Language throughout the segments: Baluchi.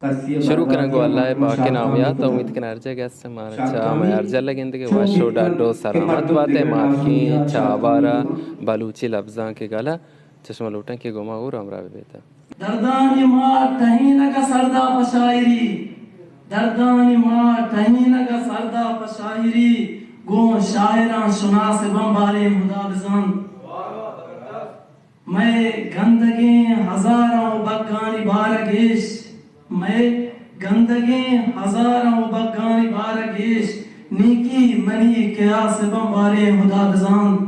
شروع کناں گوں اللہ ءِ پاکیں نام ءَ، تو امید کناں ہر جاگہ است مارا چا ہمے ہر جلہ گندگے وش و ڈڈ و سلامت باتے۔ ما اتکیں چابہار ءَ بلوچی لبزانک ءِ گل ءَ، چہ شما لوٹاں کہ گوں ما ہور ہمراہ بہ بیت۔ دردانی مار ٹہینگ ءَ سردا پہ شاعری، دردانی مار ٹہینگ ءَ سردا پہ شاعری، گوں شاعراں شناس بمباریں ہدا بزانت۔ مئے گندگیں ہزاراں و بگانی بار ءَ گیش، مئے گندگیں ہزاراں و بگانی بار ءَ گیش، نیکی منی قیاس بمباریں ہدا بزانت۔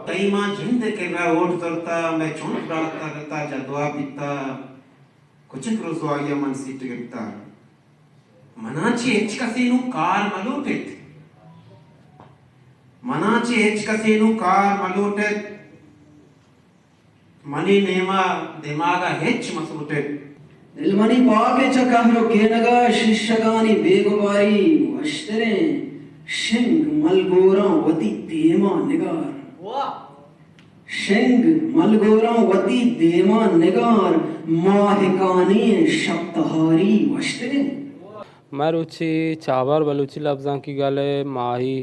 تئی ماں جند ءِ کرا اوٹ زرتا، مئے چنت ڈالتا گتا، جدوا بیتا، کچک رسوائی ءَ من سیٹ گپتا۔ منا چہ ہچ کسے نوں کار مہ لوٹیت۔ منا چہ ہچ کسے نوں کار مہ لوٹیت۔ منی نیما دماغ ءَ ہچ مہ سوٹیت۔ دل منی پاک انت چہ قہر و کینگ ءَ، شیشگانی بے گباری وشتریں۔ شنگ ملگوراں وتی دیما نگار۔ واہ! شنگ ملگوراں وتی دیما نگار، ماہکانی شپ تہاری وشتریں۔ مروچی چابہار بلوچی لبزانکی گل ءِ ماہی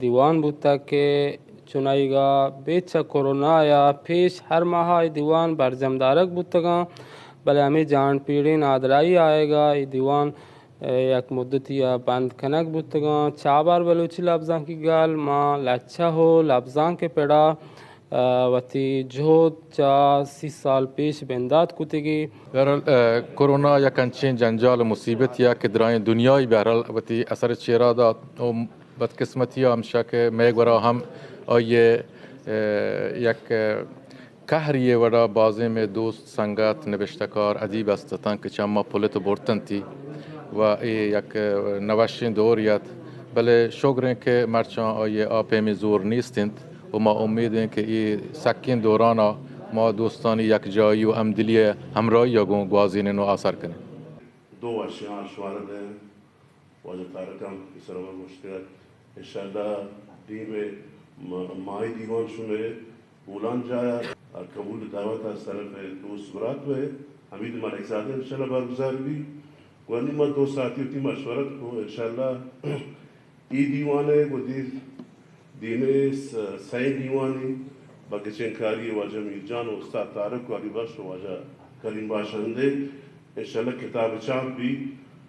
دیوان بوتگ کہ چنائیگا بیچ ءَ کرونا ءَ پیش ہر ماہ ءَ اے دیوان برجم دارگ بوتگاں، بلے ہمے جان پیڑیں نادراہی آیگا اے دیوان، ءَ، یک مدتی ءَ بند کنگ بوتگاں۔ چابہار بلوچی لبزانکی گل ماں لچہ و لبزانک ءِ پڑا، ءَ، وتی جہد چہ سی سال پیش بندات کتگی۔ بہرحال، ءَ، کرونا یک انچیں جنجال و مصیبتے ءَ کہ درائیں دنیائی بہرحال وتی اثر چیرا دات و بدقسمتی ءَ ہمشہ کہ مئے گورا ہم آئی ءِ، ءَ، یک، ءَ، قہری ءِ وڑا بازیں مئے دوست، سنگت، نبشتہ کار، ادیب است اتاں کہ چہ ما پلت و برتنتی و اے یک نوشیں دورے ات، بلے شگریں کہ مرچاں آئی ءِ آ پیمیں زور نیست انت و ما امید ایں کہ اے سکیں دورانا ما دوستانی یکجائی و ہمدلی ءِ ہمراہی ءَ گوں گوازینیں و آسر کنیں۔ دو وشیاں شوارد ءَ واجہ طارق ہم پیسر ءَ گوشتگ ات، انشاءاللہ دیم ءَ ما-، ماہی دیوان شمئے بولان جاہ ءَ قبول دعوت ءَ طرف ءَ دوست برات بئے، حمید ملک زادہ انشاءاللہ برگزار بی۔ گوانی ما دو ساعتی وتی مشورت کو انشاءاللہ اے دیوان ءَ گوں دیر دیم ءَ س-، سئیں دیوانی بہ گچین کاری واجہ میر جان و استاد طارق و علی بخش و واجہ کریم بخش ہندے انشاءاللہ کتاب چاپ بی۔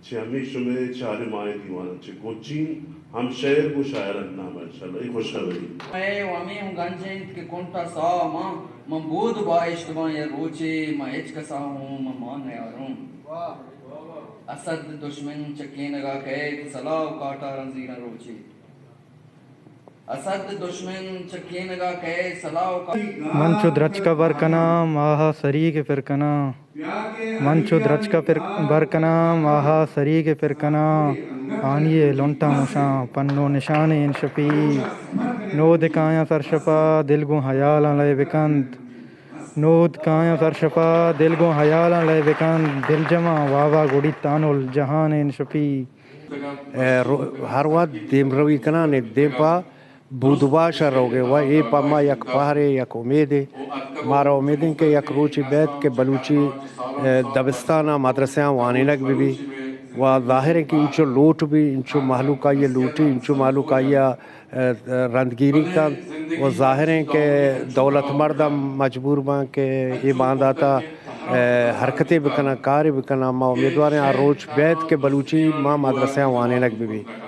چہ ہمے شمئے چاریں ماہیں دیوان انت، چہ گچین ہم شعر گوں شاعر انت نام انشاءاللہ۔ اے خوشخبری۔ مئے و ہمے ہوں گنج انت کہ کنٹا ساہ ماں من بود باہشت باں یا روچے من ہچ کسا ہوں من مان نیاروں۔ اسد دشمن چہ کینگا کئیت سلاہ و کاٹاراں زیراں روچے۔ اسد دشمن چہ کینگا کئیت سلاہ و کا- من چو درچکا بر کناں ماہا سریگ پر کناں۔ من چو درچکا پر بر کناں ماہا سریگ پر کناں۔ آنی ءِ لنٹاں مشاں پن و نشان انشپی۔ نود کایاں سرشپا دل گوں ہیالاں لئے بکنت۔ نود کایاں سرشپا دل گوں ہیالاں لئے بکنت۔ دلجماں وابا گڑی تانل جہان انشپی۔ ءَ رو-، ہر وہد دیمروی کنان انت، دیم پہ بود و باش ءَ روگ ءَ و اے پہ ما یک پہرے، یک امیدے۔ مارا امید انت کہ یک روچے بیت کہ بلوچی، ءَ، دبستان ءَ مدرسہاں وانینگ بہ بی و ظاہر انت کہ انچو لوٹ بی، انچو مہلوک آئی ءَ لوٹی، انچو مہلوک آئی ءَ ءَ، رندگیری کنت و ظاہر انت کہ دولت مرد ہم مجبور بنت کہ اے باندات ءَ، ءَ، حرکتے بکنن، کارے بکنن۔ ما امیدوار ایں آ روچ بیت کہ بلوچی ماں مدرسہاں وانینگ بہ بیت۔